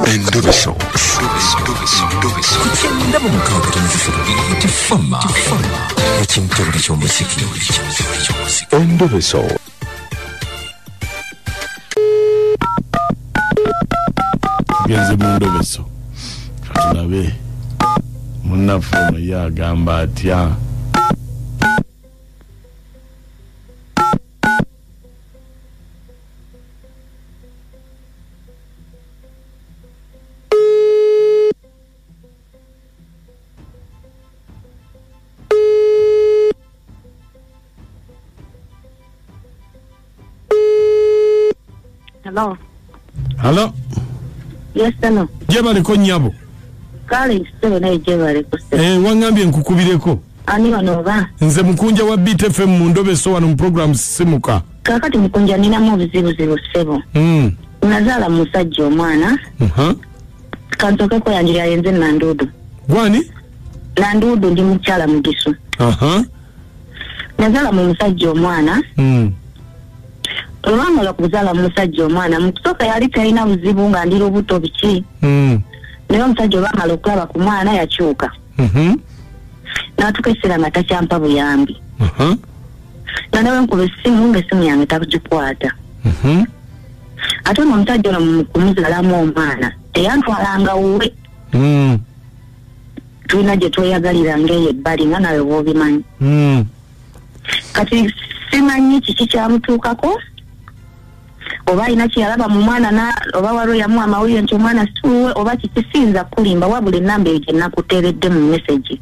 Endobeso. Endobeso. Genze mu ndobeso. Katulabe munnaffe ono ye agamba atya. Hello. Hello. Yes, hello. Jebaleko nnyabo. Kale ssebo naye jebaleko ssebo. Wangambye nkukubireko. Ani wano oba? Nze mukunja wa Beat FM mu Ndobeso wano mu program Sisimuka. Kaakati mukunja ninamu obuzibuzibu ssebo. Nazaala musajja omwana. Kansooke kweyanjulira yenze Nandudu. Gwani? Nandudu ndi mukyala Mugisu. Nazaala mu musajja omwana. Olwamala okuzaala musajja omwana mu kusooka yali talina buzibu nga ndi lubuto biki. Naye omusajja olwamala okulaba ku mwana yakyuka. N'atuuka ekiseera nga takyampa buyambi. Nga nawe nkuba essimu ng'essimu yange tagikwata. Ate ono omusajja ono mu kumuzaalamu omwana teyantwalanga wuwe. Tulina gye tweyagalira ng'eyo ebbali nga nawe bw'obimanyi. Kati simanyi kiki kyamutuukako oba alina kyeyalaba mu mwana oba waliwo yamuwa amawulire nti omwana si wuwe oba kiki, siyinza kulimba wabula ennamba eyo gye nakuteeredde mu message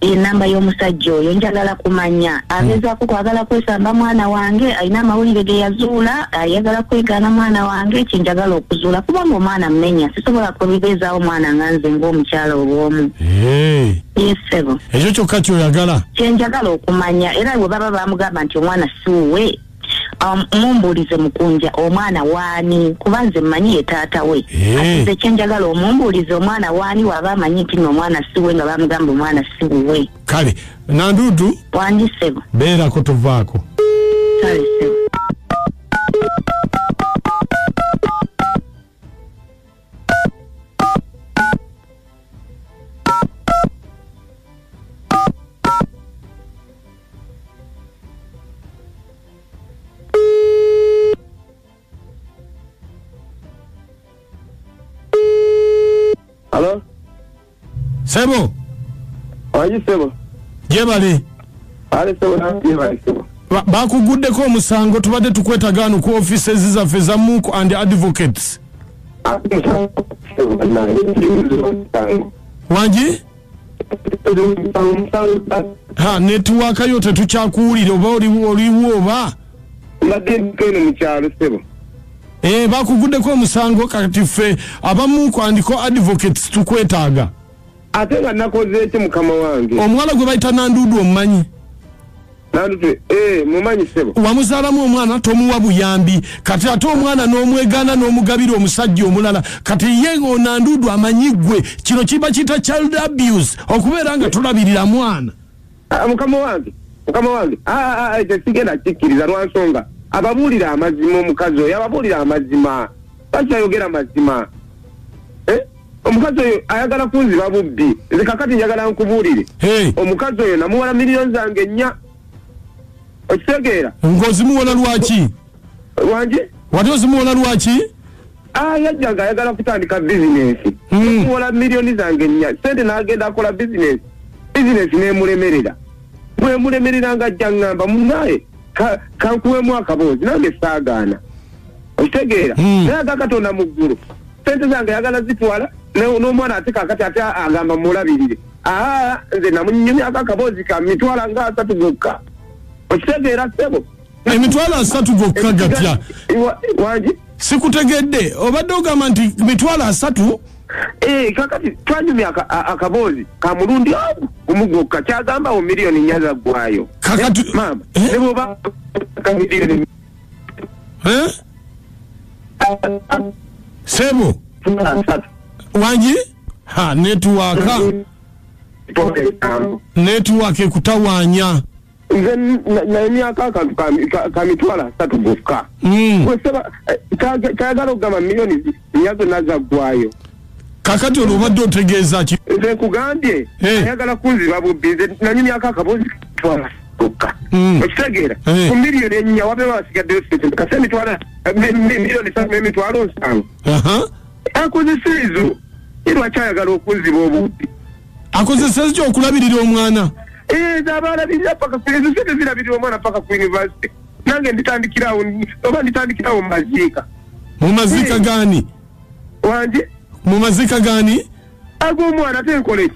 ennamba y'omusajja oyo njagala kumanya agezaako kwagala kwesamba mwana wange, alina amawulire ge yazuula, ayagala kwegaana mwana wange, kyenjagala okuzuula kubanga omwana mmenya, sisobola kubibeezaawo mwana nga nze ng'omukyala obw'omu. Yes, ssebo. Ekyo kyokka ky'oyagala? Kyenjagala okumanya era bwe baba bamugamba nti omwana si wuwe, mumbuulize mukunja omwana waani, kuba nze mmanyi ye taata we. Ate nze kyenjagala omumbuulize omwana waani waba amanyi nti nno omwana si we nga bamugamba omwana si wuwe. Kale Nandudu, wangi ssebo. Beerako tovaako. Kale ssebo. Hello? Sebo. Wangi sebo. Jebale. Ale sebo na jebale sebo. Bakuguddeko omusango tubadde tukwetaaga wano ku offices zaffe za Muku and Advocates. Wangi? Ha, network yo tetukyakuwulira oba oliwo oba? Mbadde eno mu kyalo sebo. Bakuguddeko omusango kati ffe abamu and co advocates tukwetaaga. Ate nga nakoze ki mukama wange? Omuwala gwe bayita Nandudu omumanyi? Nandudu, mumanyi ssebo. Wamuzaalamu omwana tomuwa buyambi, kati ate omwana n'omwegaana n'omugabira omusajja omulala, kati ye Nandudu amanyi ggwe, kino kiba kiyita child abuse, okubeera nga tolabirira mwana. Mukama wange, ekyo sigenda kikkiriza lwa nsonga. Ababuulira amazima omukazi oyo, ababuulira amazima. Bakyayogera mazima. Omukazi oyo ayagala kunziba bubbi. Nze kakati njagala nkubuulire. Omukazi oyo namuwala miliyoni zange 4. Okitegeera? Ng'ozimuwola lwaki? Wangi? Wali ozimuwola lwaki? Yajja nga ayagala kutandika bizinensi. Namuwola miliyoni zange 4. Sente n'agenda akola bizinensi. Bizinensi n'emulemerera. Bwemulemerera ng'ajja ngamba munnaye kankuwemu akaboozi nange saagaana. Okitegeera? Naye aga Katonda mu ggulu. Sente zange ayagala zitwala n'omwana ate kakati ate agamba mulabirire. Nze namunyumyako akaboozi ka mitwalo nga 3 gokka. Okitegeera ssebo? Emitwalo 3 gokka gatya? Wangi? Sikutegedde. Obadde ogamba nti mitwalo 3? Kakati twanyumya akaboozi ka mulundi gumu gwokka kyagamba wo miliyoni 4 zaggwayo. Kakati maama ne bw'oba miliyoni Sebo. Wangi? Ha, network. Network ekutawaanya. Nze nayemyako akantu ka 300,000 gokka. Kyagala okugamba 4 million zonna zaggwayo. Kakati olwo obadde otegeeza ki? Nze nkugambye ayagala kunziba bubbi. Nze nanyumyako akaboozi 300,000 gokka. Okitegeera? Ku 4 million wabeewo wasigaddeyo sente kase 3,700,000. Akozesa ezo. Lwaki ayagala okunziba obubbi? Akozesa ezo okulabirira omwana? Abalabirira paka ezo sente zirabirira omwana paka ku university. Nange nditandikirawo oba nditandikirawo mu maziika. Mu maziika gaani? Wanje? Mu maziika gaani? Ag'omwana ate nkole ki?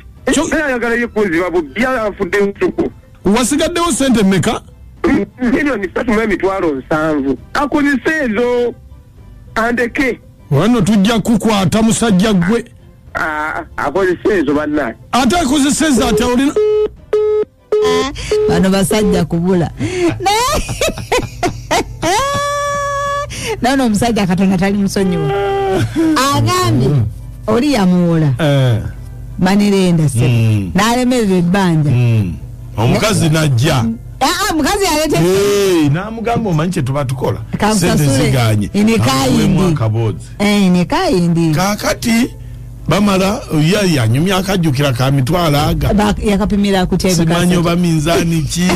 Naye ayagala ye kunziba bubbi, anfudde nsuku. Wasigaddewo sente mmeka? 3,700,000. Akozesa ezo andeke. Wano tujja kukwata musajja gwe. Akozesa ezo bannange. Ate akozesa ezo ate olina bano basajja kubula. Naye omusajja Katonda tali musonyiwa. Agambye oli yamuwola manirenda se n'alemerera ebbanja. Omukazi najja. Mukazi yalete. N'amugamba omanyi kye tuba tukola. Sente ziganye. Nikayindi. Kaakati bamala yanyumya akajjukira ka 500,000 aga. Yakapimira kutya simanyi oba minzaani ki.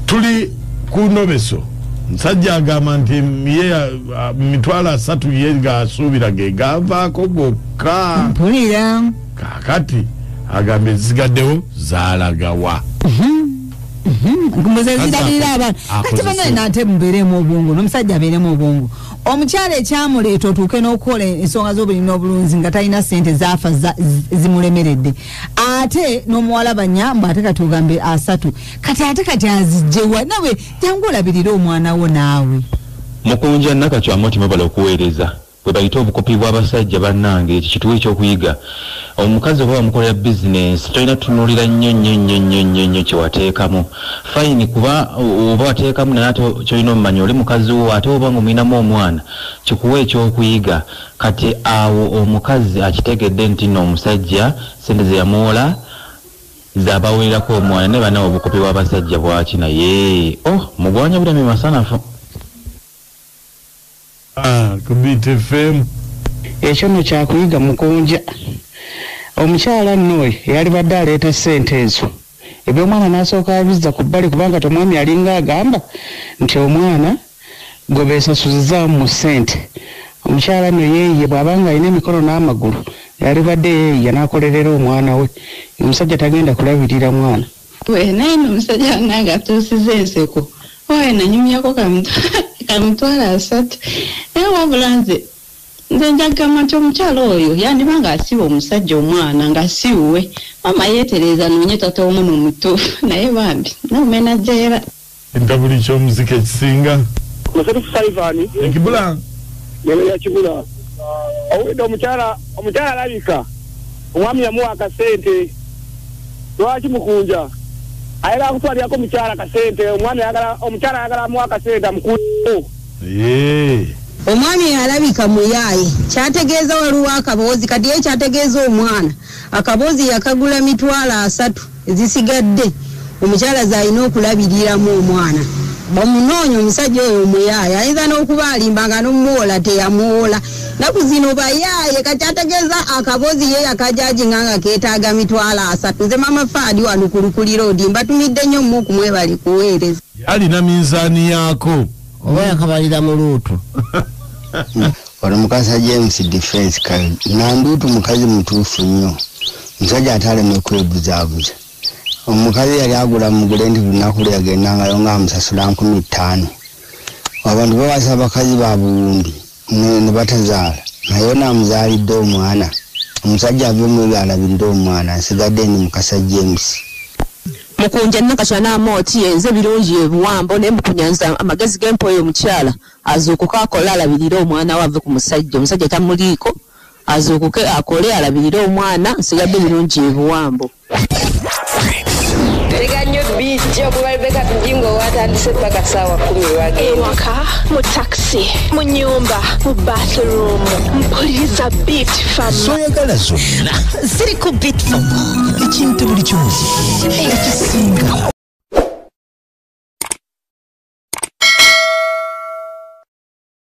Tuli ku Nobeso. Musajja agamba nti ye 300,000 ye gasuubira ge gavaako gokka. Mpulira. Kaakati agamba ezisigaddewo zaalagawa. Mbuze zirabirira abaana. Kati bannange nate mubeeremu obwongo n'omusajja abeeremu obwongo. Omukyala ekyamuleeta otuuke n'okukola ensonga z'obulimi n'obulunzi nga talina ssente zaafa zimulemeredde. Ate n'omuwala banyamba ate kati ogambe 300. Kati ate kati azigyewa nawe jangu olabirire omwana wo naawe. Mukunja Nakacwa Amoti mwebale okuweereza. Bwe bayita obukopi bw'abasajja bannange ekyo kituwa ekyokuyiga. Omukazi oba wamukolera bizinensi tolina tunuulira nnyo nnyo nnyo nnyo nnyo nnyo kye wateekamu. Fayini kuba oba wateekamu naye ate kyolina omumanya oli mukazi wo ate oba ng'omulinamu omwana kikuwa ekyokuyiga. Kati awo omukazi akitegedde nti nno omusajja ssente ze yamuwola zabaweerako omwana naye bannawe obukopi bw'abasajja bwaki naye mugwanya bulami masanafu. Ku Beat FM. Ekyo nno kyakuyiga mukunja. Omukyala nno oyo yalibadde aleeta ssente ezo eby'omwana n'asooka abizza ku bbali kubanga tomwami alinga agamba nti omwana gwe beesasuzizaamu mu ssente. Omukyala nno yeeyiye bw'abanga alina emikono n'amagulu yalibadde yeeyiya n'akolerera omwana we. Omusajja tagenda kulabirira mwana. Naye nno omusajja wange atuusiza enseko. Oyo nanyumyako ka 300,000. Naye wabula nze njagamba nti omukyala oyo yandiba ng'asiba omusajja omwana nga si wuwe. Maama yeetereeza noonye taata w'omwana omutuufu naye bambi naumena jeera. Entabuli ky'omuziki ekisinga. Musatu Sullivan. Ekibula. Yali yakibula. Owedde omukyala alabika. Omwami yamuwa akasente. Lwaki mukunja? Ayagala kutwalirako omukyala akasente. Omukyala ayagala amuwa akasente amukunja. Omwami alabika muyaaye kyategeeza waliwo akaboozi kati ye kyategeeza omwana akaboozi yakagula 300,000 ezisigadde omukyala z'alina okulabiriramu omwana. Bamunoonya omusajja oyo omuyaaye ayinza n'okuba alimba nga n'omuwola teyamuwola. Nnaku zino bayaaye kati ategeeza akaboozi ye yakajajinga nga keetaaga 300,000. Nze Mama Faadi wano ku Lukuliro odi mbatumidde nnyo mmuku mwebale kuweereza. Alina minzaani yaako. Oba yakabalira mu luutu. Wano Mukasa James Defense kale Nandutu mukazi mutuufu nnyo. Musajja ate aleme kwebuzaabuza. Omukazi yali agula mugule nti lunaku lwe yagendangayo ng'amusasula 5,000. Abantu bawasa abakazi ba buwumbi ne batazaala. Naye ono amuzaalidde omwana. Omusajja ave mu ebyo alabirire omwana. Nsigadde ndi Mukasa James. Mukunja Nakacwa n'Amoti yenze birungi ebuwambo naye mukunyanza amagezi g'empoyo omukyala azuukuke akole alabirire omwana we ave ku musajja. Omusajja tamuliiko azuukuke akole alabirire omwana nsigadde birungi ebuwambo. Ntega nnyo biiti okuva Rebecca Bujingo watandise paka ssaawa 10 lwagenda. Ewaka, mu taxi, mu nyumba, mu bathroom, mpuliriza Beat Fam. Zoyagala zonna ziri ku Beat Fam, ekintu buli kyomuziki ekisinga.